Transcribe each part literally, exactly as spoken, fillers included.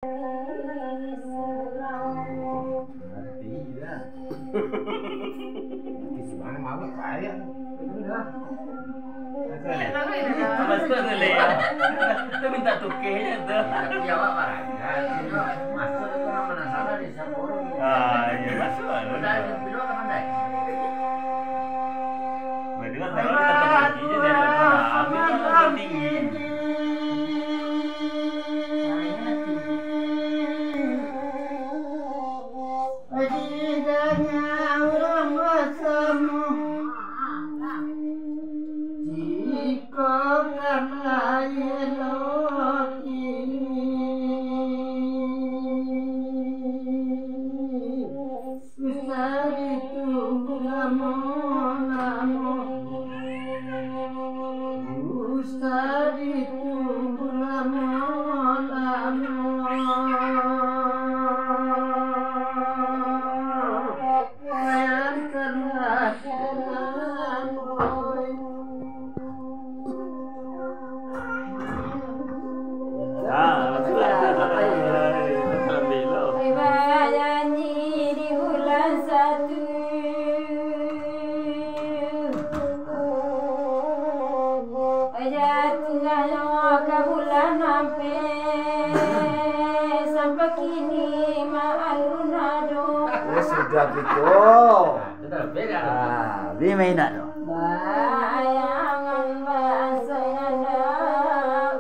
Ngerti dah. Ngerti sudah, malu payah. Udah. Masuk tu, Le. Tu minta tukehnya tu. Tapi awak barangkali. Masuk tu nama salah di Sapporo. Ah, iya, masuk lah. Udah, di luar kan ada? Berarti kan salah kita tukehnya dia. Ah, ambil tu tinggi. Didanga urang basamo, jikok ka elok kini, usah ditunggu lamo-lamo. Usah ditunggu lamo-lamo. Yang telah dikenal. Ah, betul lah. Betul lah. Bayanyi di bulan satu. Aja tinggal ka bulan ampek, sampai kini maalun ado. Oh, sudah gitu. Sudah beda. Ah, bi main nak tu. Bayangan basa indah.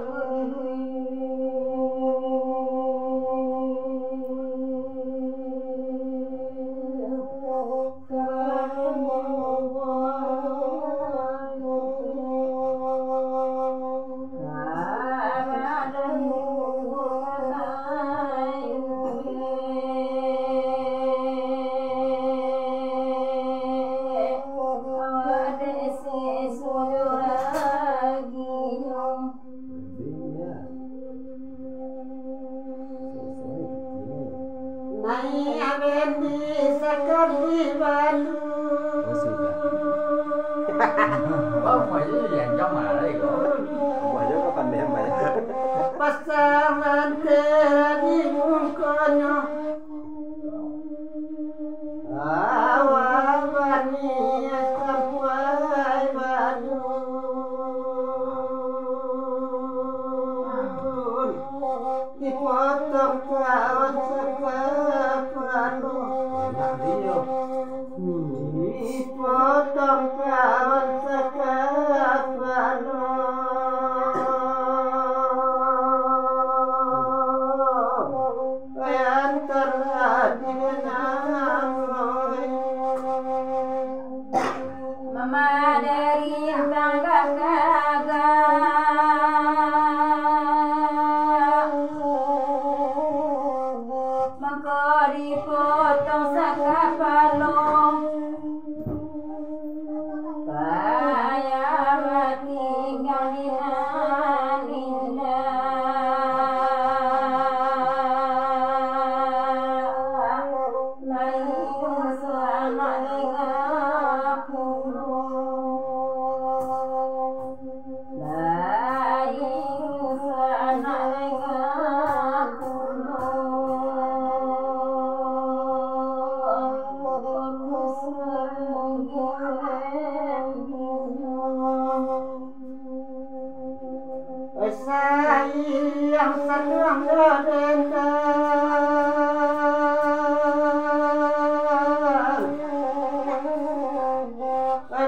Naiak bendi sakali balu. Oh, sudah. Oh, mayu yang jam mana iko? Mayu kapan deh, mayu? Pasang lantera di mukonyo. Awak baniaik sampai balun, dipotong kawan sakapalo. Enak dia. Dipotong kawan sakapalo. Mamadari tangga kaga, mangko dipotong sakapalo. Payah batingga di nan indah. Lai urus anak dek aku. Lai urus anak dek aku. Sayang saluang dendam.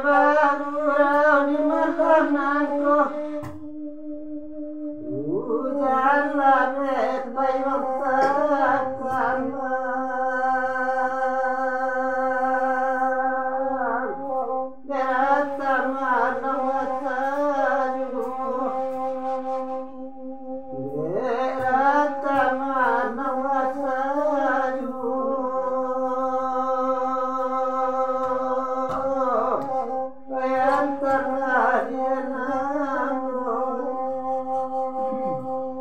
Bagurau di malam nangko. Ujan labek payuang takambang. Datang malam masa juo. Datang malam masa juo. Yang tengah dianam.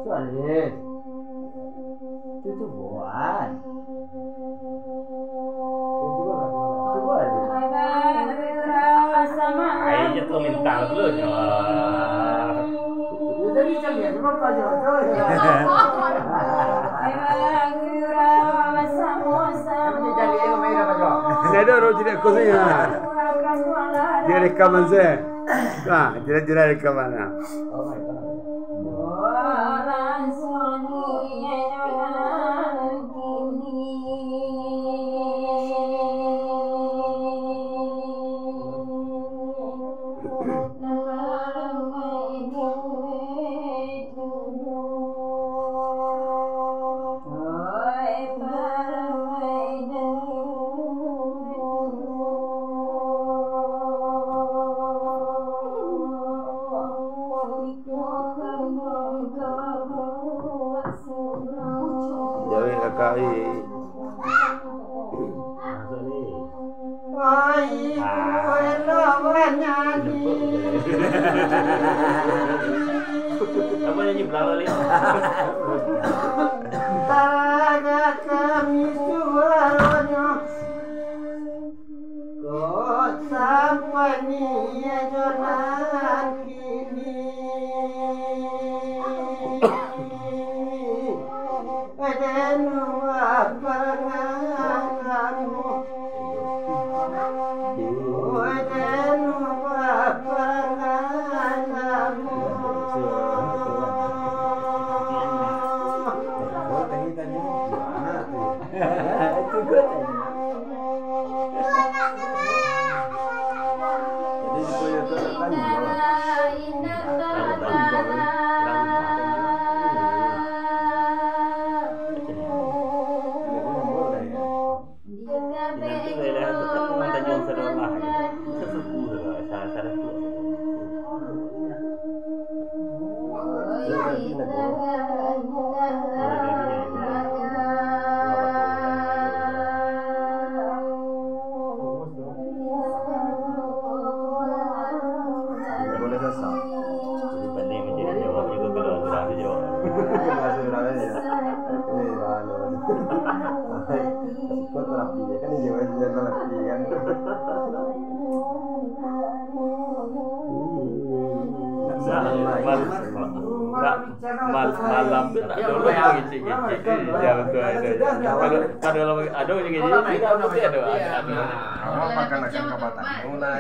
Sualis. Tutubuan. Ayo, jatuh minta dulu, nyo. Jadi, caliak, cuma payah, coy. Tidak kosong ya. Dia rekaman saya. Nah, tidak tidak rekaman. Nah. Jawek kakak, eh. Masuk ni. Oi, ah. Kuelo banyanyi. Apa nyanyi belang balik? Talaga kami suaronyo. Kok sampai ni ajo nan kini. Denu bapangalamu. Denu bapangalamu. Boleh sasak. Jadi pandai menjadi jawab juga kalau kurang dijawab. Bahasa urang aja. Ini lah, anu. Kau terapi ya kan, dijawab aja terapi kan. Nah, mal-, mal-, malam tu tak ada orang yang ngecek-ngecek. Ya, betul, ada. Kalau, kalau ado ngecek-ngecek, tidak betul, ada. Ada. Awak makan-makan kabatan. Mulai.